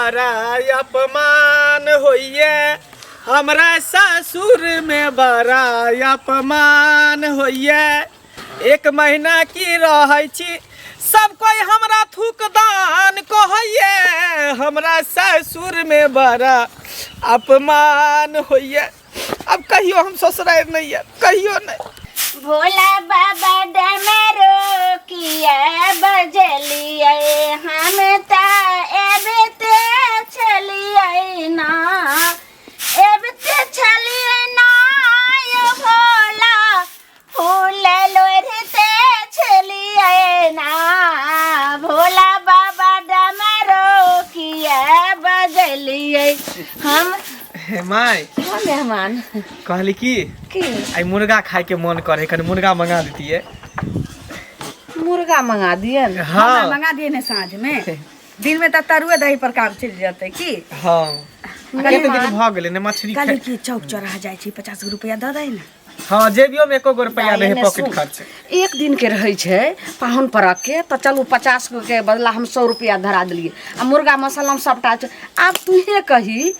बड़ा अपमान होइए, हमरा सासुर में बड़ा अपमान होइए। एक महीना की रहै छी, सब कोई हमरा थूक दान कहैए, हमरा सासुर में बड़ा अपमान होइए। अब कहियो हम ससुरारि नहीं आयब, कहियो नहीं। भोला बाबा डमरू किया बजलियै, हम तऽ एबिते छलियै ना, एबिते छलियै ना यौ भोला, फूल लोढ़िते छलियै ना। भोला बाबा डमरू किया बजलियै हम। हे my. हाँ मेहमान। कहली की की? आई मुर्गा खाए के मन करे, कनी मुर्गा मंगा देतिए। मुर्गा मंगा दिए? हाँ। हमरा मंगा दिए ने साँझ में, दिन में तऽ तरुए दही पर काम चलि जेतै की। हाँ, कते दिन भऽ गेलै ने मछली कहली खाइ। कि चौक चौराहा जाइ छी, 50 गो रुपया दऽ दही ने। हाँ, जेबियो में एको गो रुपया नहीं है, एने पॉकेट सुन। खर्च। एक दिन के रहै छै पाहुन परख के, तऽ चलू 50 गो के बदला हम 100 रुपया धरा देलियै आ मुर्गा मसाला सबटा छै। आब तूहे कही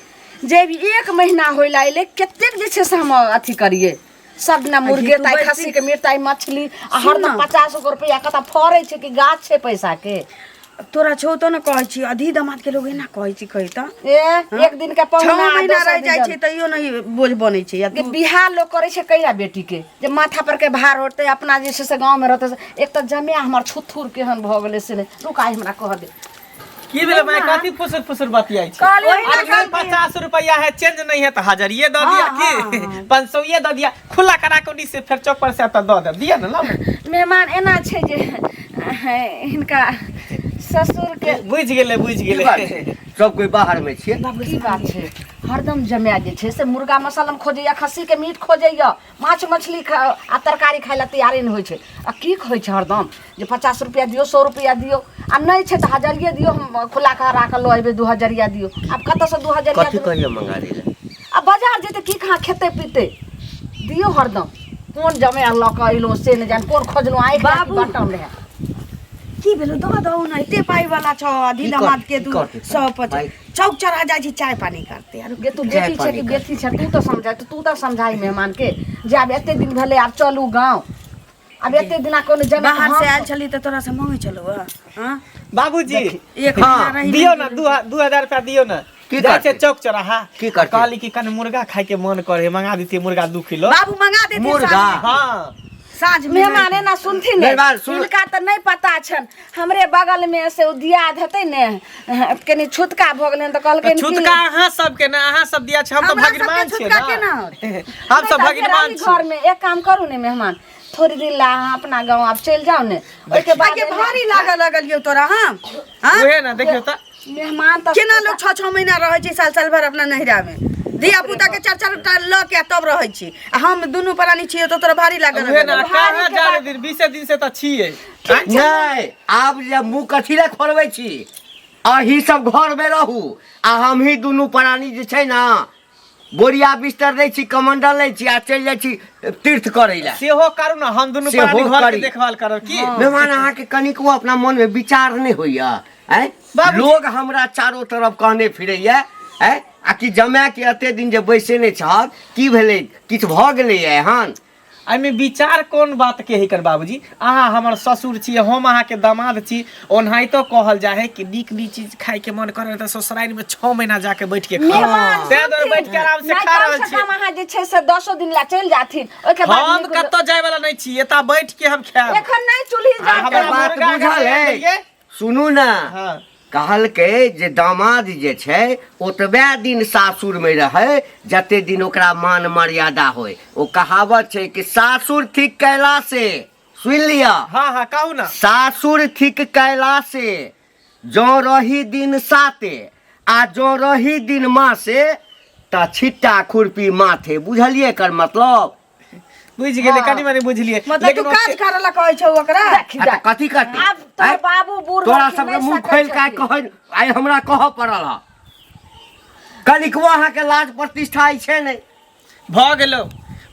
जे भी एक महीना होय ला अयलै, कतेक जे छै से हम अथी करियै सब दिना मुर्गे तू ताइ बैसी- खस्सी के मीट ताइ मछली आ सुन हरदम ना। 50 गो रुपया कतऽ फड़ै छै कि गाछ छै पैसा के? तोरा छौ तऽ ने कहै छी, अधि दमाद के लोग एना कहै छी, कही तऽ। ए एक दिन के 6 पहुना आ महीना दोसर रहि दिन जाइ छै तैयो नहि बोझ बनै छै। या जे तू बियाह लोग करै छै कैला बेटी के जे माथा पर के भार होतै, अपना जे छै से गाँव में रहतै। एक तऽ जमिया हमर छुथुर केहन भऽ गेलै से नहि, रुक आइ हमरा कह दे। की भेलै माय, कथी फुसुर फुसुर बतियाइ छी? कहलियै ओहिना। अरे कहलियै। 50 रुपया है, चेंज नहीं है तो हजरिए दऽ दिया हाँ, की हाँ। 500 दऽ दिया, खुला करा के उन्हीं से फिर चौक पर से तऽ दऽ दे दिया ने, लाउ ने। मेहमान, एना छै जे हिनका ससुर के बुझि गेलै, बुझि की गेलै। बात छै? सब कोई बाहर में छियै। की बात छै, हरदम जमाए जे छै से मुर्गा मसाला खोजैया, खस्सीके मीट खोजैया, माछ मछली खा आ तरकारी खाइ लए तैयारे नहि होइ छै। आ की कहै छै हरदम जे 50 रुपया दियौ, 100 रुपया दियौ, आ नहि छै तऽ हजरिये दियौ, हम खुला करा कऽ लऽ अयबै, 2 हजरिया दियौ। आब कतऽसँ 2 हजरिया कथी देबै? कहियो मंगा दै लए? आ बाजार जेतै की खा खेतै पीतै? दियौ हरदम। कोन जमाए लऽ कऽ अयलहुँ से नहि जानि, कोन खोजलहुँ आँखि बाबू। बटन रहए। की भेलो, दऽ दहो ने, एते पाइ वाला छौ अधि की दमाद के। की दू करतै? सौ पचास पाइ? चौक चढ़ा जाइ छी, चाय पानी करते आरो। गे तू चाय बेटी छै पानी कि कर। बेटी छै, तू तऽ समझाइ, तू तऽ समझाइ मेहमान के जे आब एते दिन भेलै, आब चलू गाँव। आब एते दिना कोनो जमीन बाहर से आयल छली तऽ तोरा से मांगे छलौ हँ? बाबूजी। एक महीना रही। दियौ ने, 2000 रुपया दियौ ने। की जाइ छै करतै? चौक चौराहा। की करतै? कहली कि कनि मुर्गा खाय के मन करे, मंगा दितियै मुर्गा 2 किलो। बाबू मंगा देते। मुर्गा? हाँ। साँझ में। मेहमान एना सुनथिन ने। मेहमान सुन- हिनका तऽ नहि पता छनि, हमरे बगल में से ओ दियाद हेतै ने, कनि छुतका भऽ गेलनि तऽ कहलकै। छुतका अहाँ सबके ने, अहाँ सब दिया छै, हम तऽ हमरा सबके भगिनमान छियै छुतका ने। केना होतै? हम सब भगिनमान छी। घर में एक काम करू ने मेहमान, थोड़े दिन ला अहाँ अपना गाँव आब चलि जाउ ने, ओहिके बाद आगे भारी लागऽ लगल यौ तोरा हम हाँ? उहे ने, देखियौ तऽ। मेहमान तऽ केना लोग 6 6 महीना रहै छै, साल साल भर अपना नैहरा में धिया पुता के चार चार टा लऽ के आ तब रहै छी, आ हम दुनू प्राणी छियै तऽ तोरा भारी लागऽ उहे ने। लगल। कहाँ जा रहे दिन 20 दिन से तऽ छियै। नहि, आब जे मुँह कथी लए खोलबै छी? अही सब घर में रहू आ हमही दुनू प्राणी जे छै ने, बोरिया बिस्तर लै छी, कमंडल लै छी आ चलि जाइ छी तीर्थ करै लए। सेहो करू ने, हम दुनू सेहो प्राणी घर के करी। देखभाल करब की। मेहमान, अहाँके कनिको अपना मनमे विचार नहि होइया? आँय, बाबूजी। लोग हमरा चारो तरफ कहने फिरैया, आँय, आ कि जमाए के एते दिन जे बैसेने छहक, की भेलै? किछु भऽ गेलैया एहन? एहिमे विचार कोन बात के है कर बाबूजी? अहाँ हमर ससुर छी, हम अहाँके दामाद छी। ओनाहितो कहल जाइ है कि नीक नीक चीज खाय के मन करे तऽ ससुरारि में 6 महीना जाके बैठ के खाउ। मेहमान ताहि दुआरे बैठ के आराम से नहि, खा कम रहल से छी। कम अहाँ जे छै से 10 दिन ला चलि जाथिन, ओहिके बाद हम नीक। कतऽ जाय वाला नहि छी, एतऽ बैठ के हम खायब। एखन नहि चूल्ही आ जाके हमरा बात मुर्गा के बुझल बना है? देलियै। सुनू ने। हाँ। कहलकै जे दामाद जे छै ओतबे दिन सासुरमे रहै जते दिन ओकरा मान मर्यादा होय। ओ कहावत छै कि सासुर थिक कैलासे, सुनि लिअ। हाँ हाँ, कहू ना। सासुर थिक कैलासे जँ रही दिन साते, आ जँ रही दिन मासे तऽ छिट्टा खुरपी माथे। बुझलियै एकर मतलब? बुझि गेलै, कनि मनि बुझलियै। मतलब लेकिन तू काज ओते- करे ला कहै छौ ओकरा? देखी आ तऽ कथी करतै? आब तोहर आँय? बाबू बूढ़ तोरा भेलखिन, सबके नहि मुँह सकै खोलि कऽ छथिन। कहै आइ हमरा कहऽ पड़ल हँ। कनिकबो अहाँके लाज प्रतिष्ठा अछि नहि? भऽ गेलो,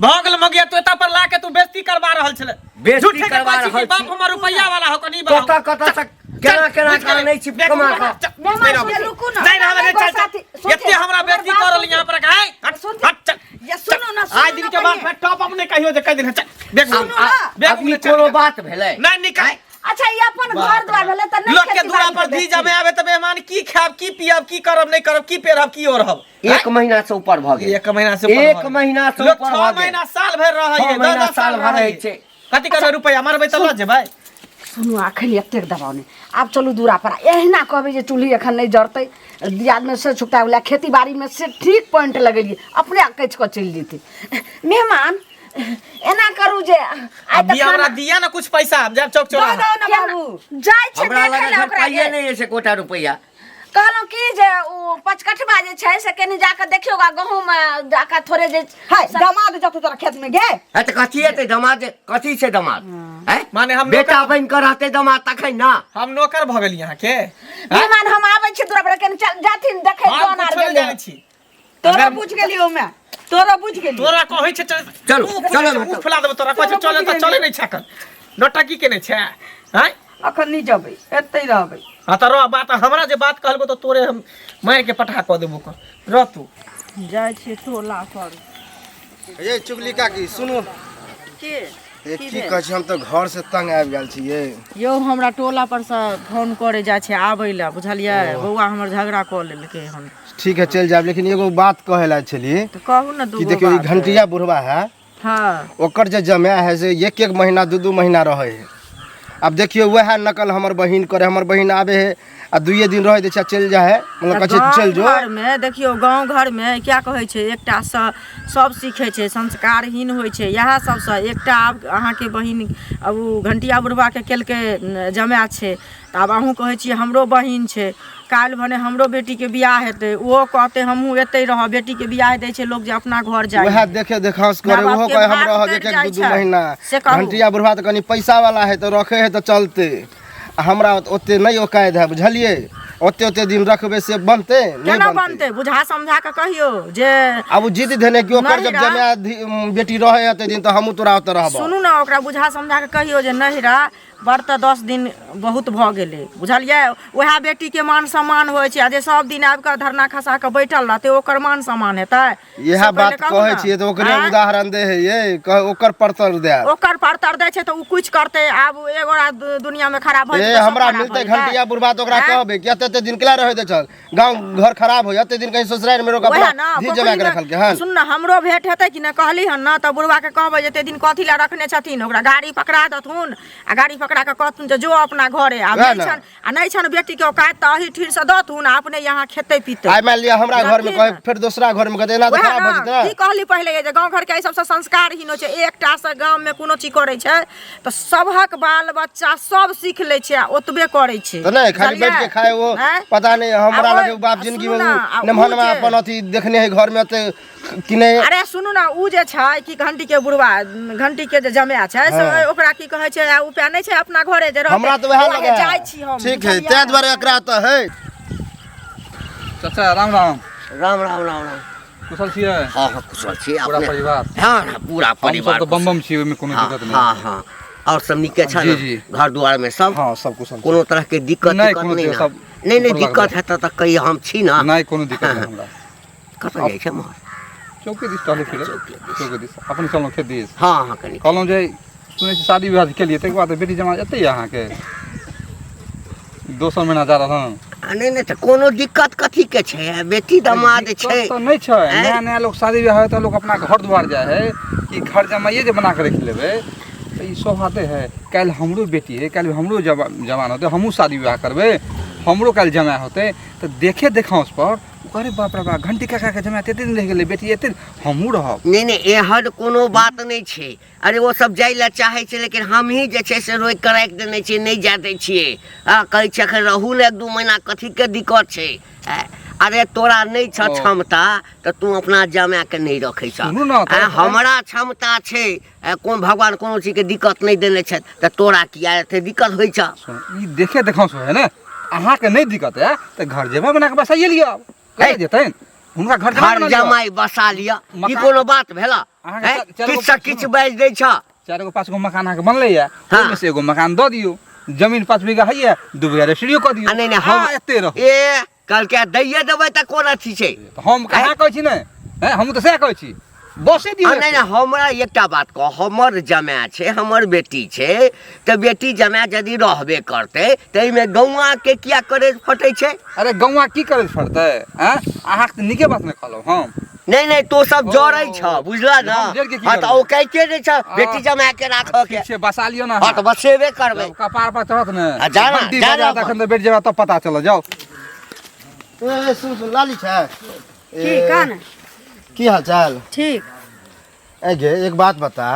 भऽ गेलो मगिया, तू एतऽ पर ला के तू बेइज्जती करवा रहल छले। बेइज्जती झूठे के करवा कहै छी कि रहल बाप छी। हमर रुपैया वाला हो, कनी वाला हो। कतऽ कतऽ से केना केना कऽ आनै छी कमा कऽ मेहमान नहीं सुनू, रुकू ना। नहीं रहब, नहीं, चल, चल। सुनू, एते हमरा बेइज्जती हमर कर बात रहल यहाँ पर आय हट सुनू। हट चल या सुनू ना आइ सुनू दिन के ना बाद पहिले। फेर टॉप अप नहि कहियो जे कहि दिन चल देख सुनू ना। बैग आब ई कोनो बात भेलै नहीं निकाल अच्छा ई अपन घर द्वार भेलै तऽ नहि लोक के खेती दूरा बाड़ी पर के धी देखथिन। जमे आबे तऽ मेहमान की खायब की पियब की करब नहि करब की पेरब की ओढ़ब एक महीना से ऊपर भऽ गेल एक महीना से ऊपर एक भऽ गेल। महीना से लोक ऊपर छओ भऽ गेल। महीना साल भरि रहै छओ है, दस महीना दस साल साल भरि रहै रहै छै। कथी करबै रुपैआ मारबै तऽ लऽ जेबै सुनू अखन एतेक दबाव नहि आब चलू दूरा पर एहिना कहबै जे चूल्ही एखन नहि जरतै दियादमे से छुकता वला खेती बाड़ीमे से ठीक पॉइंट लगेलियै अपने अकछि कऽ चलि जेतै मेहमान एना करू जे आइ तऽ दिया हमरा खाना दिया ना कुछ पैसा हम जायब चौक दऽ चौराहा दहो ना बाबू जाइ छै हमरा देखै लग लए एखन ओकरा पाइए के। नहि अछि एकोटा रुपैआ कहलहुँ की जे ओ पचकठबा जे छै से कनि जाकऽ देखियौ गा गहूँम जाकऽ थोड़े जे हाय दमाद जतौ तोरा खेत में गे है तऽ कथी हेतै दमाद कथी छै दमाद हैं? माने हम बेटा बनि कऽ रहतै दमाद तखन ना हम नौकर भऽ गेली अहाँके मेहमान हम आबै छी दूरा पर कनि चल जाथिन देखै हम जौन आर कुछो नहि गेलै जानै छी तोरा अगर- बुझ गेलियो मैं तोरा बुझ गेलियो तोरा कहै छै चल चलू, मुँह चलो फुला- ना, मुँह फुला देबो तोरा कहै छै चले तऽ चले नहि छै एखन नौटंकी केने छै आँय अखन नहीं जबै एतै रहबै हाँ तऽ रह बात हमरा जे बात कहलको तऽ तोरे हम मारि के पठा कऽ देबो कऽ रह तू जाइ छियै टोला पर ये चुगली काकी सुनू के ए की कहै छी हम तऽ घर से तंग आबि गेल छी ये यौ हमरा टोला पर से फोन करे जाइ छै आबै लए बुझलियै बौआ हमर झगड़ा कऽ लेलकै हन ठीक है चलि जायब लेकिन एगो बात कहै लए छली तऽ कहू ने कि दूगो देखियौ ई बात। घंटिया बुढ़वा है हँ ओकर जे जमाय है से एक एक महीना दू दू महीना रहै है आब देखियौ वएह नकल हमर बहिन करे हमर बहिन आबे है आ दुइये दिन रहै दै छै आ चलि जाइ है मतलब कहै छै चलि जो घर में देखियौ गाँव घर में क्या कहै छै एकटा सँ सब सीखै छै संस्कारहीन होइ छै इएह सबसँ एकटा आब अहाँके बहिन आब ओ घंटिया बुढ़बाके केलकै जमाय छै तऽ आब अहूँ कहै छियै हमरो बहिन छै काल्हि भने हमरो बेटीके बियाह हेतै ओहो कहतै हमहूँ एतै रहब बेटीके बियाह दै छै लोक जे अपना घर जाइ वएह देखे देखांस करे माय ओहो बापके कहे हम भार रहब उतरि एक एक जाइ दू दू छै। महीना से कहू। घंटिया बुढ़वा तऽ कनि पैसा वाला है तऽ रखे है तऽ चलते आ हमरा ओते नहि औकात है बुझलियै ओते ओते दिन रखबै से बनतै नहि केना बनतै बनतै बुझा समझा कऽ कहियौ जे आब ओ जिद धेने कि ओकर जब नहिरा- जमाय बेटी रहै एते दिन तऽ हमहूँ तोरा ओतऽ रहब सुनू ने ओकरा बुझा समझा कऽ कहियौ जे नहिरा बड़ तऽ 10 दिन बहुत भऽ गेलै बुझलियै उएह बेटीके मान सम्मान होइ छै आ जे सब दिन आबि कऽ धरना खसा कऽ बैठल रहतै ओकर मान सम्मान हेतै इएह से बात पहिले कहू कहै ने। छियै तऽ ओकरे आँय? उदाहरण दे है ये कह ओकर परतर दे ओकर परतर दै छै तऽ ओ कुछ करतै आब एगोरा दुनियामे खराब भऽ ए जेतै, सब हमरा खराब मिलतै भऽ जेतै। घंटिया बुढ़बा तऽ ओकरा आँय? कहबै कि एते एते दिन केला रहै दै छल गाँव घर खराब हो एते दिन कहीं ससुरारि में रोक वएह अपना ने धी जमा के पोखरिमे रखलकै हन सुन ने हमरो भेंट हेतै कि ने कहली हन ने तऽ बुढ़बा के कहबै जे एते दिन कथी लए रखने छथिन ओकरा गाड़ी पकड़ा देथुन आ गाड़ी पकड़ा कऽ कहथुन जे जो अपना घरे आ वएह नहि ने। छनि आ नहि छनि बेटीके औकात तऽ अही ठीरसँ देथुन आ अपने यहाँ खेतै पीतै आइ मानि लिअ हमरा घर में रखी कहे ने। फेर दोसरा घर में कहते एना तऽ वएह खराब भऽ ने जेतै ने की कहली पहिले जे गाँव घरके एहि सबसँ संस्कारहीन होइ छै एकटा से गाममे कोनो चीज करै छै तऽ सभक बाल बच्चा सब सीख लै छै आ ओतबे करै छै तऽ नहि खाली बैठ के खाए वो आँय? पता नहीं हमरा आ लगे बाप जिंदगी सुनू में ने, आ उ नमहनमा जे- अपन अथी देखने है घर में ओते कि नहि अरे सुनू ने उ जे छै कि घंटी के बुढ़वा घंटी के जे जमाय छै से हाँ। ओकरा की कहै छै आ उपाय नहि छै अपना घरे जे रहतै हमरा तऽ वएह बौआ हे, लगे जाइ छी हम ठीक है बुझलियै? ताहि दुआरे एकरा तऽ है चाचा राम राम राम राम राम राम कुशल छियै हाँ हाँ कुशल छी पूरा अपने परिवार हाँ हाँ पूरा हम परिवार सब तऽ बम बम छी ओहिमे कोनो हाँ दिक्कत नहि हाँ हाँ और सब नीके छ जी, ने जी। घर द्वार में सब हाँ सब कुशल कोनो तरह के दिक्कत नहि, तिक्कत कोनो नहि दिक्कत, ने सब नहि नहि ऊपर दिक्कत लागल। हेतै तऽ कही हम छी ने नहि कोनो दिक्कत नहि हमरा कतऽ जाइ छै मोहर चौके दिस टहले फिरे चौके दिस अपने चलहुँ खेत दिस हाँ हाँ कनी कहलहुँ जे सुनै छी शादी विवाह केलियै ताहिके बाद बेटी जमा एतै अहाँके दोसर महीना जा रहल हन आ नहि नहि तऽ कोनो दिक्कत कथी के छै बेटी दमाद दिक्कत छै तऽ नहि छै आँय? नया नया लोक शादी विवाह होइ तऽ लोक अपना घर दुआर जाइ है कि घर जमाइए जे बना कऽ राखि लेबै तऽ ई शोभा दै है काल्हि हमरो बेटी है काल्हि हमरो जवान होतै हमहूँ शादी विवाह करबै हमरो काल्हि जमाइ होतै तऽ देखे देखाउँस पर अरे बाप रे बाप घंटी काका के जमाइ एते दिन रहि गेलै बेटी एते हमहूँ रहब नहि नहि एहन कोनो बात नहि छै अरे ओ सब जाइ लए चाहै छै लेकिन हमही जे छै से रोकि कऽ राखि देने छियै नहि जाय दै छियै हँ कहै छियै एखन रहू ने 1-2 महीना कथीके दिक्कत छै अरे तोरा नहि छह क्षमता तऽ तू अपना जमाएके नहि रखै छह सुनू ने, तऽ- आँय, हमरा क्षमता छै कोन भगवान कोनो चीजके दिक्कत नहि देने छथि तऽ तोरा किया एते दिक्कत होइ छह सुन, ई देखे देखाउँस होइ है ने अहाँके नहि दिक्कत है तऽ घर जेबै बना कऽ बसाइए लिअ कहि जेतनि हुनका घर जमाइ घर बना लिअ। जमाइ बसा लिअ ई मकान- कोनो बात भेला अहाँके हैं? चारि गो- किछु सँ किछु बाजि दै छह 4 गो 5 गो मकान अहाँके बनलैया हाँ। ओहिमे से एगो मकान दऽ दियौ जमीन 5 बीघा हैया, 2 बीघा रजिस्ट्रियो कऽ दियौ। आ नहि नहि हम आ एते रहू। ए कहलकै दैये देबै तऽ कोन अथी छै। तऽ हम कहाँ कहै छी नहि, हैं, हमहूँ तऽ सएह कहै छी, बसे दियौ। आ नहि नहि, हमरा एकटा बात कह, हमर जमाए छै, हमर बेटी छै, तऽ बेटी जमाए यदि रहबे करतै तऽ एहिमे गौआँके किया करेज फटै छै? अरे गौआँ की करेज फटतै? आँय, अहाँके तऽ नीके बात नहि कहलहुँ हम। नहीं नहीं, तो सब जरै छ, बुझला ना? हम जरि के की हाँ, तऽ करबै? ओ कहिते नहि छ बेटी जमा के राखऽ के। ठीक छै, बसा लियौ ने। हाँ, तऽ बसेबे करबै। जब कपार पर चढ़त ने, आ, जाना, घंटी जाना बजात अपन। अखन तऽ बैठ जेबा तब पता चलत। जाउ। ए सुन सुन, लाली छै? की कह ने। की हाल चाल? ठीक। ए गे, एक बात बता,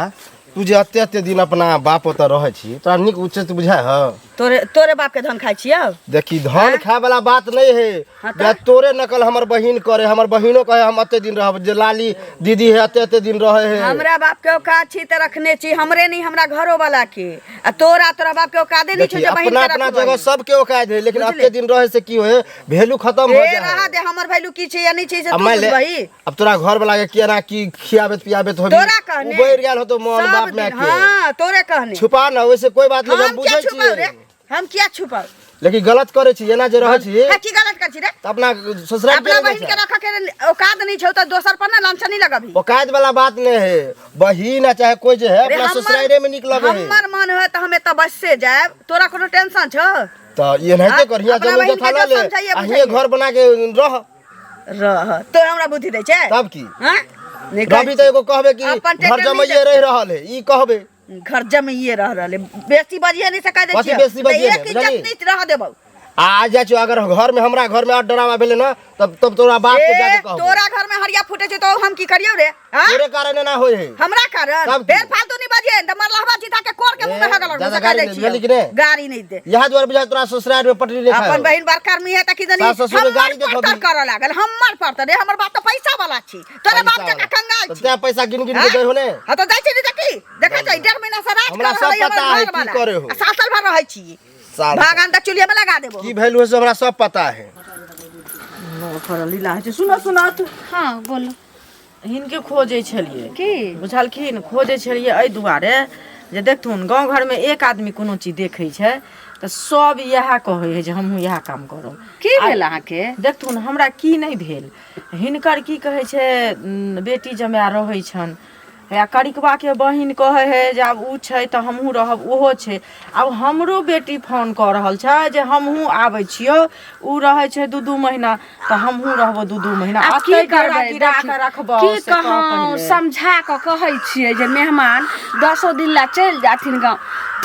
तू जे एते एते दिन अपना बाप ओतऽ रहै छी, तोरा नीक उचित बुझाय ह? तोरे तोरे बाप के धन खाइ छियौ? देखी, धन खाय वाला बात नहीं है। हाँ तऽ? तोरे नकल हमर बहिन करे, हमर बहिनो कहे हम एते दिन रहब, जे लाली दीदी है एते एते दिन रहे है। हमरा बाप के औकात छी तऽ रखने छी, हमरे नहीं हमरा घरो वाला के। आ तोरा तोरा बाप के औकाते नहीं छौ देखी, जे बहिन अपना के अपना रखबै। जगह सबके औकात है, लेकिन बुझली? एते दिन रहे से की होए, वैल्यू खत्म हो ए जाए। रहा दे, हमर वैल्यू की छै या नहीं छै से अब तू मान ले, बुझबही। अब तोरा घर वाला के केना की खियाबेत पियाबेत होबी, तोरा कहने उबैर गेल होतो मन सब बाप माय दिन, के। हाँ, तोरे कहने। छुपा ना, वैसे कोई बात नहीं, हम हम क्या बुझै छुपाऊ रे? छियै। हम क्या छुपाऊ? लेकिन गलत करे छी, एना जे रहै छी। हाँ, की गलत कर छी रे? तऽ अपना ससुराल अपना बहिन के रख के औकात नहीं छौ तऽ दोसर पर ना लांछन नहीं लगबही। औकात वाला बात नहीं है, बहिन आ चाहे कोई जे है, रे, अपना हमर- ससुराले में निक लगे है। हमर मन है तऽ हम एतऽ बससे जायब, तोरा कोनो टेंशन छौ? तऽ एनाहिते हाँ, कर, हियाँ अपना जमीन बहिन जथा के लऽ जो ले, समझाइए, आ हियाँ बुझाइए। घर बना के रह। रह, तो हमरा बुद्धि दै छै? तब की? हाँ? नहि कहै रवि तऽ एगो कहबे कि अपन घर टेंशन नहि जमैये दै। रहि रहल है, ई कहबे। घर जमैये रह रहल है, बेसी बजिए नहीं सकै दै कथी छियै। बेसी बजिए तऽ एक नहि, इज्जत बुझलिही? नहीं रह देबौ। आ जाइ छियौ, अगर घर में हमरा घर में और डरामा भेलै ना, तब तब तोरा बाप के ए, जाके कहबो। तोरा घर में हरिया फूटे छै तो हम की करियौ रे? हाँ? तोरे कारण एना होय है। हमरा कारण? तब की? फेर फालतू नहीं बजिए, तऽ मरलहबा चिता के कोर के मुंह में ए, हगल ज्यादा सकै गारी दै नहि छियौ। भेली कि नहि? गारी नहीं दे। इएह दुआरे बुझाय तोरा ससुराल में पटरी नहीं खाय। अपन बहिन बड़का आदमी है तऽ की जानी सास ससुर के हमर गारी देखबी। परतर करऽ लागल, हमर परतर रे, हमर बाप तऽ पैसा वाला छी, तोरे बाप जकाँ कंगाल तऽ छी। तें पैसा गिन गिन के हाँ? दै हो ने। हाँ तऽ जाइ छै ने, देखी देखै छै 1.5 महीना से राज हमरा कर सब रहल है पता हमर है घर की वाला। करे हो। आ साल साल भर रहै छी। साल भागान तऽ चूल्हे में लगा देबो। की भेल हो से हमरा सब पता है। लीला होइ छै। सुनो सुनो तू। हाँ बोलो। हिनके खोजै छलियै। की? बुझलखिन? खोजै छलियै एहि दुआरे जे देखथुन गाँव घरमे एक आदमी कोनो चीज देखै छै तऽ सब इएह कहै है जे हमहूँ इएह काम करब। की भेल अहाँके? देखथुन हमरा की नहि भेल, हिनकर की कहै छै, बेटी जमाए रहै छनि, या करिकबाके बहिन कहै है जे आब ओ छै तऽ हमहूँ रहब, ओहो छै। आब हमरो बेटी फोन कऽ रहल छै जे हमहूँ आबै छियौ, ओ रहै छै 2-2 महीना तऽ हमहूँ रहबो 2-2 महीना। आब की एतै डेरा करबै? गिरा देखी, कऽ रखबौ की से कह कहौं, पहिले। समझा कऽ कहै छियै जे मेहमान 10 दिन ला चलि जाथिन गाँव,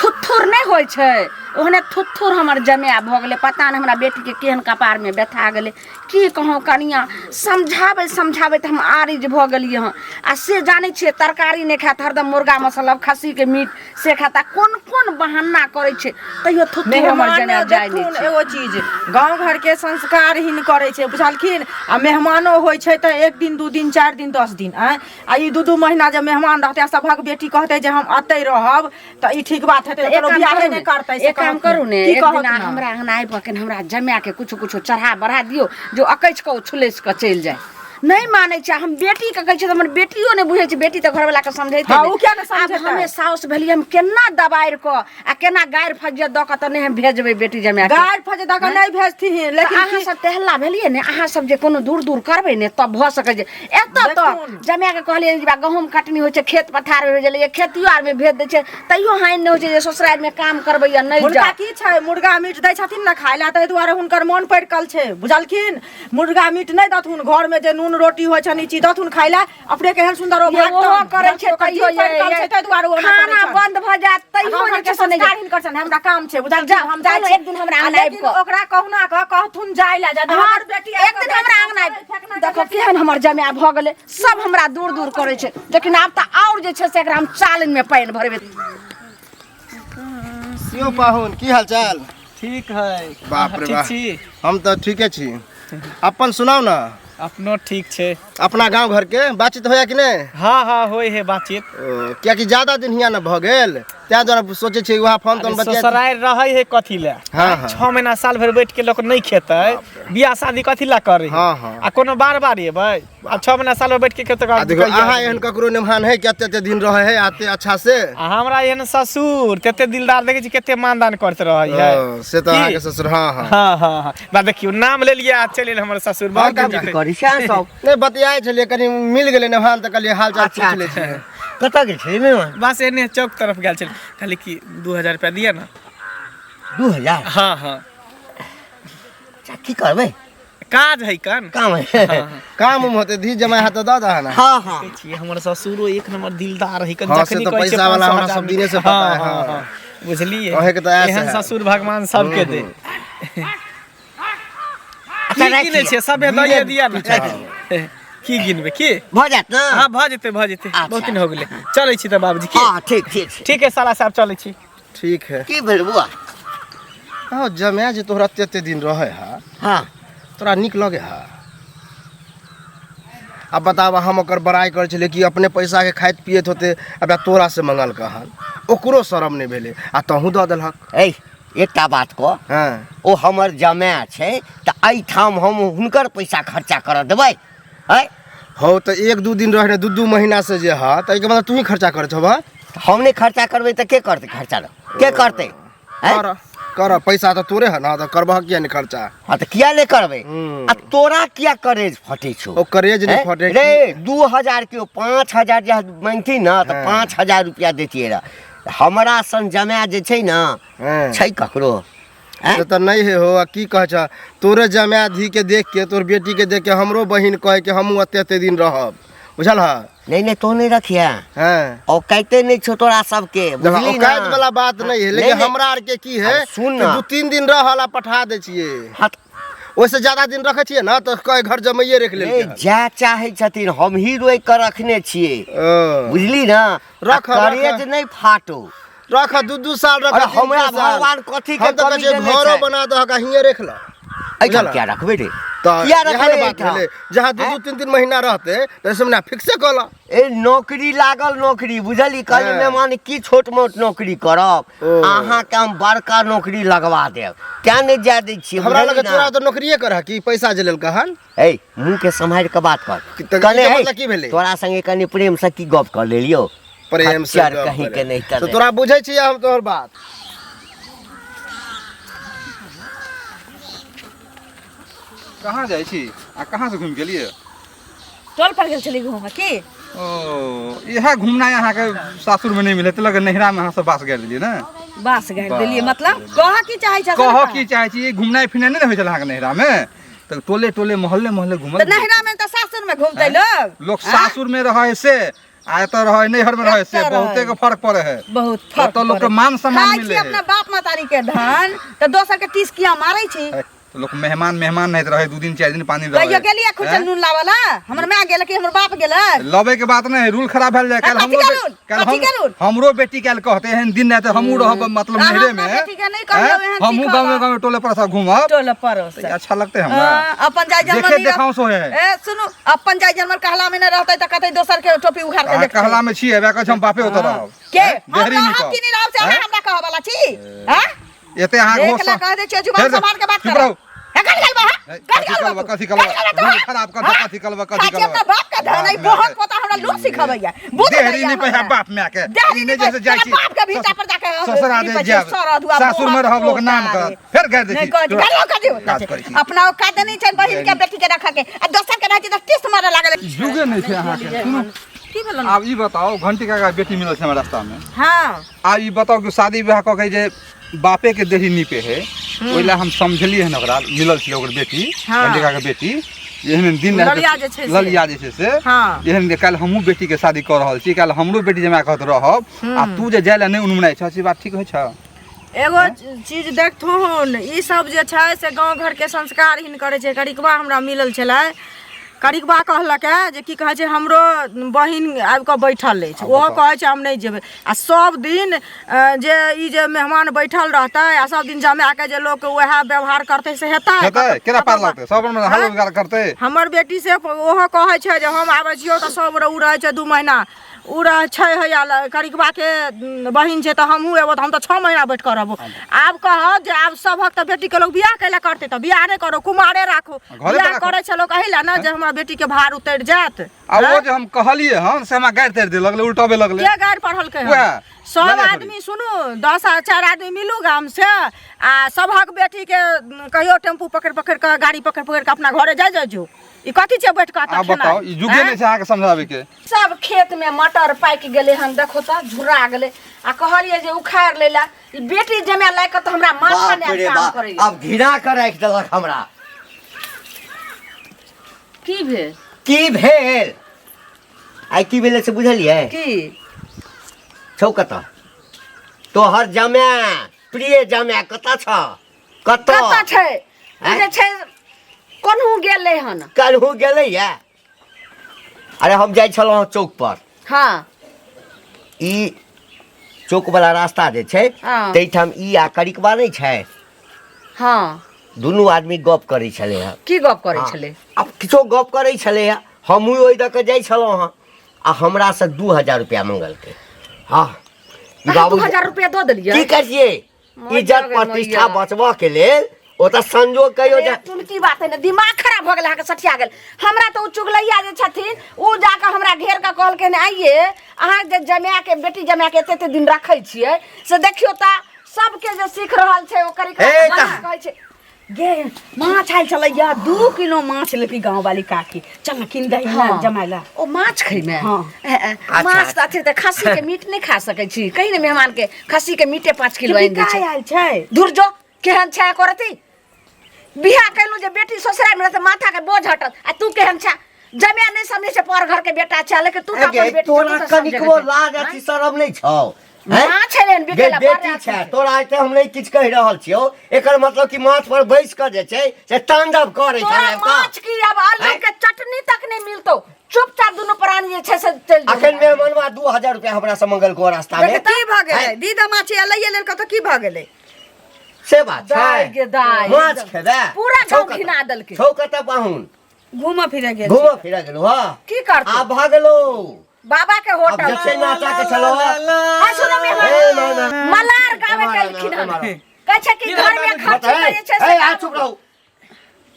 थुथुर नहि होइ छै ओहने थुथुर हमर जमाए भऽ गेलै। पता नहि हमरा बेटीके केहन कपारमे व्यथा गेलै। की कहौं कनिया, समझाबै समझाबै तऽ हम आरिज भऽ गेलियै हँ। आ से जानै छियै तरकारी नहि खायत, हरदम मुर्गा मसल्ला खस्सीके मीट से खायत, आ कोन कोन बहाना करै छै तैयो थुथुर हमर मेहमान जमाए जाइ नहि देखथुन छै। एगो चीज, गाँव घरके संस्कारहीन करै छै, बुझलखिन? आ मेहमानो होइ छै तऽ 1 दिन 2 दिन 4 दिन 10 दिन, आँय, आ ई 2-2 महीना जे मेहमान रहतै आ सभक बेटी कहतै जे हम एतै रहब तऽ ई ठीक बात हेतै? एक ककरो काम बियाहे करू नहि ने, करतै से एक काम कहथुन। करू ने, की एक कहत दिना ने? हमरा अंगना आबि कऽ कनि हमरा जमाए के कुछो कुछो चढ़ा बढ़ा दियौ जो अकैछ कऽ ओ छुलैस कऽ चलि जाय। नहि मानै छै। हम बेटीके कहै छियै तऽ हमर बेटियो नहि बुझै छै। बेटी तऽ घरवलाके समझैते हाँ, नहि। ओ किया नहि आब समझेतै? हमे साउस भेलियै, हम केना दबारि कऽ आ केना गारि फज्जत दऽ कऽ तऽ नहि हम भेजबै बेटी जमाए के। गारि फज्जत दऽ कऽ नहि भेजथिन, लेकिन अहाँ सब टहला भेलियै ने, अहाँ सब जे कोनो दूर दूर करबै ने तब भऽ सकै छै। एतऽ तऽ देखथुन। जमाए के कहलियै जे बा गहूँम कटनी होइ छै, खेत पथार मे भेजलियै, खेतियो आर मे भेज दै छै, तैयो हानि नहि होइ छै जे ससुरारि मे काम करबै या नहि हुनका जाउ। की छै, मुर्गा मीट दै छथिन ने खाय लए, ताहि दुआरे हुनकर मोन पड़कल छै, बुझलखिन? मुर्गा मीट नहि देथुन, घरमे जे नून रोटी होइ छनि ई चीज देथुन खाय लए, अपने केहन सुन्दर ओ ये भागतनि। ओहो करै छै ओकर तैयो जीभ पड़कल ये छै, ताहि दुआरे ओ ओना करै खाना छनि। बंद भऽ जायत तैयो गाँव जे घरके छै से नहि संस्कार हिनकर छनि, हमरा काम छै, बुझलखिन? जाउ, हम जाइ चलू छी। एक दिन हमरा आ अंगना आबि लेकिन कऽ। ओकरा कहुना कऽ कहथुन जाय लए, जब हँ, हमर बेटी एक दिन हमरा अंगना आबि देखो केहन हमर जमाए भऽ गेलै, सब हमरा दूर दूर करै छै। लेकिन आब तऽ आओर जे छै से एकरा हम चालनि मे पानि भरेबै। सियो पाहुन, की हाल चाल? ठीक है। बाप रे ठीक बाप। छी? हम तऽ ठीके छी, अपन सुनाउ ने। अपनो ठीक छै। अपना गांव घर के बातचीत होया कि नहि? हाँ हाँ, होय है बातचीत। ओ, कियाकि ज्यादा दिन हिया न भऽ गेल ताहि दुआरे सोचै छियै वएह फोन तोन बतिया ससुरारि रहै है कथी लए? हाँ, हाँ। 6 महीना साल भरि बैठ के लोक नहि खेतै, बियाह शादी कथी लए करै? हाँ, हाँ। आ कोनो बार बार एबै? आब 6 महीना साल भरि बैठ के खेतै? आ देखो, अहाँ एहन ककरो निमान है कि एते एते दिन रहै है आते अच्छा से? आ हमरा एहन ससुर कते दिलदार देखै छी, कते मानदान करैत रहै है। ओ, से तऽ की? अहाँके ससुर, हाँ हाँ। हाँ, बा देखियौ, नाम लेलियै आ चलि एल हमर ससुर। बहुत की जीते। करै छै अहाँ सब? नहि, बतियाइ छलियै, कनि मिल गेलै नेहान तऽ कहलियै हाल चाल पूछि लै छियै। कतऽ गेल छलै मेहमान? बस एने चौक तरफ गेल छलै। कहली कि 2000 रुपया दिअ ने। 2000? हाँ। अच्छा, की करबै? काज है कन। काम है? काम उम होतै, धी जमाइ हेतै, दऽ दह ने। हाँ। देखै छियै, हमर ससुरो एक नंबर दिलदार है कन। हाँ, से जखनी तऽ कहै छियै पैसा वाला 500 हमरा हजार सब दिने से पता हाँ, है, हाँ, हाँ। हाँ। बुझलियै? अहेंके तऽ ऐसे एहन है। ससुर भगवान सबके दे। अच्छा, की राखि गिनै लिअ। छियै? सबे दइए दिअ ने, की गिनबै की? भऽ जायत ने? हाँ, भऽ जेतै, भऽ जेतै। अच्छा। बहुत दिन हो गेलै। चलै छी तऽ बाबूजी, की? हाँ, ठीक ठीक छै। ठीक है साला साहब, चलै छी। ठीक है। की भेल बौआ? हाँ, जमाए जे तोहरा एते एते दिन रहै है, तोरा नीक लगे है? आब बताब, हम ओकर बड़ाइ करै छलियै कि अपने पैसाके खाइत पियैत होतै, आब तोरा से मंगलकै हन, ओकरो शरम नहि भेलै आ तहूँ दऽ देलहक। ऐ, एकटा बात कह। हँ। ओ हमर जमाए छै तऽ एहिठाम हम हुनकर पैसा खर्चा करऽ देबै? ऐ। हौ, तऽ एक दू दिन रहै, दू दू महीना से जे हऽ, तऽ एहिके मतलब तूही खर्चा करै छह? हम नहि खर्चा करबै तऽ के करतै खर्चा? के करतै, ऐं? कर कर, पैसा तऽ तोरे है ना, तऽ करबह किया नहि खर्चा? हाँ, तऽ किया नहि करबै? हम्म। आ तोरा किया करेज फटै छौ? ओ करेज नहि हैं? फटे। रे, 2000 के 5000 जे मांगती ना तऽ 5000 रुपया देतियै रह। हमरा सन जमाए जे छै ने, छै ककरो, हैं? से तऽ नहि है हो। आ की कहै छ, तोरे जमाए धी के देख के, तोर बेटी के देख के हमरो बहिन कहे कि हमहूँ एते एते दिन रहब, बुझल ह? नहि नहि, तो नहि रखिया। औकाते नहि छौ तोरा सबके, बुझली ना? औकात वाला बात नहीं है, लेकिन नहीं, हमरा आर के की है अरे सुन कि ना। 2-3 दिन रहल आ पठा दै छियै। हाँ। ओहिसे ज्यादा दिन रखै छियै ना तऽ कहे घर जमैये रख नहि, लेल। जा चाहै छथिन, हमही रोकि कऽ रखने छियै, बुझली ना? रख, आ करेज रख। नहि फाटो। रख, दू दू साल रख। अरे तीन हमरा तीन साल। भगवान कथी के हम तऽ कहै कमी छियै देने घरो छै? बना दहक आ हिये रख ल। एहिठाम बुझल? किया रखबै रे? तऽ किया इएह ने रखबै बात एहिठाम? भेलै, जहाँ दू दू तीन तीन महीना रहतै तऽ ऐसे फिक्से कऽ ल। ए, नौकरी लागल, नौकरी, बुझली? कहली मेहमान की छोट मोट नौकरी करब? ओ। अहाँके हम बड़का नौकरी लगवा देब, तें नहि जाय दै छियै। हमरा बुझली लगे ना? तोरा तऽ नौकरिए करह कि पैसा जे लेलकै हन। ए, मुँह के सम्हारि कऽ बात कर। तऽ कने ई के हे, मतलब की भेलै? तोरा संगे कनि प्रेम से की गप कर लेलियौ। प्रेम से खच्चर गप कहीं करे। के नहीं तऽ करे। तोरा बुझै छियै हम तोहर बात। कहाँ जाइ छी आ कहाँ से घुमि गेलियै? टोल पर गेल छली घूमे की। ओ, इएह घुमनाइ अहाँके सासुरमे नहि मिलत लगे, नैहरामे अहाँ सब बास गाड़ि देलियै ने? बास गाड़ि देलियै मतलब? कहऽ की चाहै छ? कहऽ की चाहै छी, घुमनाइ फिरनाइ नहि ने होइ छल अहाँके नैहरामे, तऽ टोले टोले मोहल्ले मोहल्ले घुमल। तऽ नैहरा में तऽ सासुर में घूमतै लोग? लोक सासुर में रहै से आ एतऽ रहै नैहर में रहै से एतऽ रहै। बहुते के फर्क पड़े है। बहुत फर्क ओतऽ लोकके पड़ै। मान सम्मान खाइ मिलै छी है। अपना बाप महतारी के धन तऽ दोसर के टीस किया मारै छी? तऽ लोक मेहमान मेहमान नहीं रहे, 2 दिन 4 दिन 5 दिन रहे। कहियो गेलियै खुरचन नून लावला? हमर माय गेल कि हमर बाप गेलक? लबै के बात नहीं है, रूल खराब भेल जाय। काल्हि कथी हमरो के रूल? काल्हि कथी के रूल? हमरो बेटी काल्हि कहते एहन दिन नहि तऽ हमहूँ रहब मतलब अहाँ नैहरे अपना में। बेटी के नहि कहियौ हैं? एहन हमहूँ सीखब। गाँवे गाँवे टोले पर सब घूमब। टोल पड़ोस। तऽ ई अच्छा लगतै हमरा? हाँ, अपन जाय जनमल देखे नहीं रह- देखाउस होय है। ए सुनू, अपन जाय जनमल कहला में न रहतै तऽ कतै दोसर के टोपी उखाड़ के अहाँ देखतै। कहला में छी, हेबे कहै छी हम बापे ओतऽ रहब। के हैं? हम देहरी रहब निकल कि नहि रहब से अहाँ हैं? हमरा कहऽ वाला छी? हैं? एते अहाँ देख घोष ला, कह दै छियै, जुबान फेर सम्हार के बात चुप कर। रहू। हे कट गेल बा, हे, कट कथी गेल बा कहलबा, तू? कथी कट कहलबा? गेल बा तू? रूल खराब कर दे, हाँ? कथी कहलबा, कथी खाची कहलबा? अपना बाप का धन है, बाप बहुत माय के। पोता हमरा लोग सिखबैया, बुझ देहरी दैया नहीं पैसा हमरा। बाप माय के। देहरी ई नहीं नहि जैसे जाइ छी। बाप के भीता पर जाके ससुरा दे जायब। सासुर में रहब, लोक नाम करत। फेर गारि दै नहीं छी। कहै छी, गारि लोक दियौ। काज करै छी। अपना औकात नहीं छै बहिन के बेटी के रखऽ के आ दोसर के रहै छै तऽ टीस मारऽ लागल। जुगे नहि छै अहाँके। सुनू। की भेलन? आब ई बताउ, घंटी काका बेटी मिलल छै हमरा रास्ता में। आब ई बताउ कि शादी विवाह कऽ के जे बापे के देही नीपे है, ओहि ला हम समझलियै हन। ओकरा मिलल छलै ओकर बेटी, घंटी काका के बेटी, एहन दिन आयत- ललिया जे छै से। ललिया जे छै से। एहन जे काल्हि हमहूँ बेटी के शादी कऽ रहल छी, काल्हि हमरो बेटी जमा कहत रहब आ तू जे जाय लए नहि उनमुनाइ छह, से बात ठीक होइ छ? एगो चीज देखथुन, ई सब जे छै से गाँव घरके संस्कारहीन करै छै। करिकबा हमरा मिलल छलै, करिकबा कहलक हे जे की कहै छै, हमरो बहिन आबि कऽ बैठल अछि, ओहो कहै छै हम नहि जेबै। आ सब दिन जे ई जे मेहमान बैठल रहतै आ सब दिन जमाके जे लोक वएह व्यवहार करतै से हेतै? हेतै? केना पार लगतै? सब अपन हाल रोजगार करतै। हमर बेटी से ओहो कहै छै जे हम आबै छियौ तऽ सब उ रहै छै 2 महीना। ओ रह छै हैया करिकबाके बहिन छै तऽ हमहूँ एबो तऽ हम तऽ 6 महीना बैठ कऽ रहबो। आब कहत जे आब सभक तऽ बेटीके लोक बियाह कैला करतै तऽ बियाह नहि करो, कुमारे राखू। घरे पर बियाह राखू। करै छै लोक एहि लए ने जे हमरा बेटीके भार उतरि जायत। आ ओ जे हम कहलियै हन से हमरा गारि तारि दे लगलै, उल्टबे लगलै। के गारि पढ़लकै हन? वएह, सब लड़ाइ आदमी सुनू, 10 आ 4 आदमी मिलू गाम से आ सभक बेटीके कहियो टेम्पू पकड़ि पकड़ि कऽ, गाड़ी पकड़ि पकड़ि कऽ अपना घरे जाइ जाइ जो। ई कथी छै बैठ कऽ आब बताउ, ई जुगे नहि छै अहाँके समझाबै के। सब खेत में मटर पाकि गेलै हन, देखो तऽ झुरा गेलै। आ कहलियै जे उखाड़ि लै लए, ई बेटी जमाए लायक तऽ हमरा माथा बाप नहि रे काम बाप, करैया। आब घृणा कऽ राखि देलक हमरा। की भेल? की भेल? आइ की भेलै से बुझलियै? की छौ कतऽ तोहर जमाए, प्रिय जमाए कतऽ छ? कतऽ कतऽ छै? आँय? जे छै कोनहु गेलै हन। कनहु गेलैया? अरे हम जाइ छलहुँ चौक पर। हाँ। ई चौक वाला रास्ता जे छै हाँ। ताहिठाम ई आ करिकबा नहि छै? हाँ। दुनू आदमी गप करै छलै हँ। की गप करै हाँ। छलै? आब किछो गप करै छलै हँ, हमहूँ ओहि दऽ कऽ जाइ छलहुँ हँ आ हमरासँ 2000 रुपया मंगलकै। हँ ई बाबू 2000 रुपया दऽ देलियै? की करियै, इज्जत प्रतिष्ठा बचबऽ के लेल ओ तऽ संजोग कहियो अरे, तुलकी बात है ने, दिमाग खराब भऽ गेल अहाँके, सठिया गेल। हमरा तऽ ओ चुगलैया जे छथिन ओ जाकऽ हमरा घेर कऽ कहलखिन, आइये अहाँ जे जमाके बेटी जमाके एते एते दिन रखै छियै से देखियौ तऽ सबके जे सीख रहल छै ओकर हे तऽ- कहै छै। गे माछ आयल छलैया, 2 किलो माछ लेलकै गाँव वाली काकी। चल ना किन दही ना हाँ। जमाय ला। ओ माछ खैमे? हाँ। अच्छा, माछ तऽ अथी तऽ खस्सी के मीट नहि खा सकै छी। कही ने मेहमान के खस्सी के मीटे 5 किलो आनि दै बिकाय छै। आयल छै। दूर जो, केहन छै करती बियाह केलहुँ जे बेटी ससुराल में रहतै माथा के बोझ हटत, आ तू केहन छै जमाय नहि समझै छै पर घर के बेटा छै, लेकिन तू तऽ अपन बेटी तोरा कनिकबो लाज अथी शरम नहि छौ? हैं? माछ एलै हन गे बिकै ला, बड़ बेटी छै तोरा, एते हम नहि किछु कहि रहल छियौ, एकर मतलब कि माछ पर बैस कऽ जे छै से तांडव करै तोरा छलै। माछ की अब आलू हैं? के चटनी तक नहीं मिलतो। चुपचाप दुनू प्राणी जे छै से चलि जो। अखन मेहमानवा 2000 रुपया हमरा से मंगलको रास्ता में। की भऽ गेलै? हैं? दीदा माछ एलैये लेलकै तऽ की भऽ गेलै? से बात छै। दाइ गे दाइ। माछ खेबै? पूरा छौ गाँव कतऽ? घिना देलकै। छौ कतऽ पाहुन? घूमऽ फिरऽ गेल। घूमऽ फिरऽ गेलौ? हँ। की करतै? आब भऽ गेलौ बाबा के आब होटल जते नाचा के छलौ। हाँ, सुनो मेहमान। ए, ना, ना। मलार गावे एम्हर आउ, गेलखिन हन। एम्हर आउ। कहै छै कि घर में खर्च करै छै से ए, आ चुप रहू।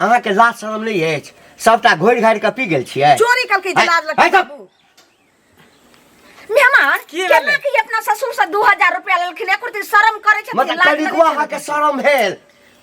अहाँके लाज शरम नहि अछि? सबटा घोरि घारि कऽ पी गेल छियै। चोरी कलकै जे लाज है, लगतै है, बाबू। मेहमान की केना भेलै? कि अपना ससुर से 2000 रुपया लेलखिन, एको दिन शरम करै छथिन? मतलब लाज लगै कनिको छै? अहाँके शरम भेल?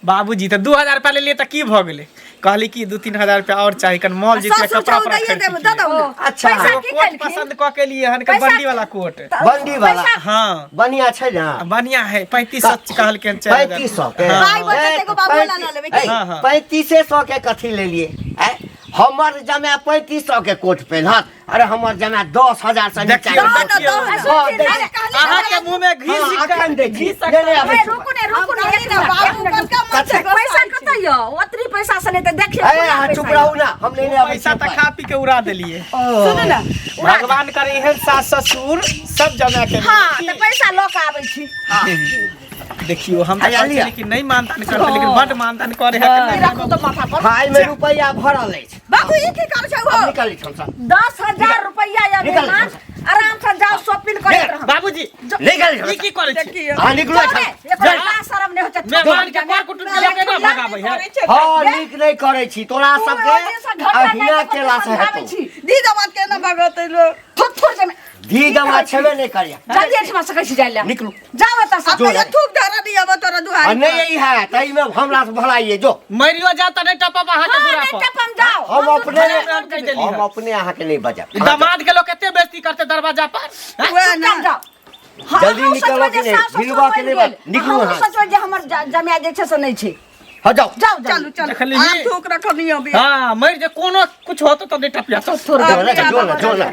बाबूजी तऽ 2000 रुपया लेलियै तऽ की भऽ गेलै? कहली कि 2-3 हजार रुपया और चाही, कन मॉल जैतियै, ससुर कपड़ा छौ उपड़ा दैये देब, खरीदतियै। दऽ दौ ने। अच्छा। पैसा एगो की कोट केलखिन? पसंद कऽ के लिए हन, पैसा- बंडी वाला कोट। बंडी वाला? हाँ। बढ़िया छै ने? बढ़िया है। 3500 कहलकै हन, 4000। 3500 के? हाँ। पाइ बचत एगो बाबू ला लऽ लेबै की? हाँ, हाँ। 3500 के कथी लेलियै? आँय? हमर जमाए 3500 के कोट पेन्हत? अरे हमर जमाए 10,000 से नीचा देखियौ, नहि। देखियौ। हाँ, देखियौ। अहाँके मुँह में घी हाँ, सिक्का अखन देखी। घी नहि, नहि, आबै हे, छी। रुकू ने, रुकू ने, हम एक मिनट, बाबू एक मिनट। बड़का माछ कथी? पैसा कतऽ यऽ? ओतरी पैसा से नहि तऽ देखियौ ए, पूरा अहाँ पैसा चुप यऽ। रहू ना, हम नहि नहि आबै पैसा छी। तऽ खा पी के उड़ा देलिए। सुनू ने। भगवान करे एहन सास ससुर सब जमा के हाँ, तऽ पैसा लऽ कऽ आबै छी। देखियो, हम तऽ हैया कहै लिअ। छलियै कि नहि मानदान करतै, लेकिन बड्ड मानदान करे है। ई राखू तऽ माथा पर। फाइल में रुपैया भरल अछि। बाबू ई की करै छै? आब ओ निकालै छी हमसब। 10,000 रुपैया यऽ निकाल। मेहमान, आराम से जाउ, शॉपिंग करैत रहब। बाबूजी, निकाल। ई की करै छी? देखियौ। अहाँ निकलू जाउ ने, एहिठाम। एको लाज शरम नहि होइ छै। मेहमान के कर कुटुम के लोक एना भगाबै है? हँ, नीक नहि करै छी तोरा तू सबके ओहि दिनसँ घरटा नहि अहिना देखो केला से समझाबै हेतौ। छी। दी दमाद के ना भगतै लोक। थुक थुर जमे। धी जमा छेबे नहि करिया। जल्दी एहिठमा सकै छी जाइ लए। निकलू। जाउ एतऽ से। आब कहियो थूक धरा दिअ तोरा आ दुआरि नहि ई है ताहिमे हमरा से भलाइए जो। मरियो जाओ तऽ नहि टपब अहाँके हाँ, दूरा नहि पर। टपम, जाउ। हम अपने हमरा कहि देली हम हन। अपने अहाँके नहि बजायब। ई दामाद के लोक एते बेइज्जती करते दरवाजा पर? हैं? वएह ना। चुपचाप जाउ। हाँ, जल्दी हमहूँ निकलऽ सोचबै कि जे नहि? सास ससुर भिड़बा के बनि नहि गेल। बात। निकलू हमहूँ अहाँ। सोचबै जे हमर जमाए जे छै से नहि छै। हँ, जाउ। जाउ जाउ। चलू चलू। देखलिही? आब थूक रखनियो भी। हाँ, मरि जे कोनो कुछ होतो तऽ नहि टपिया। चल। जो ने, जो ने, जो ने।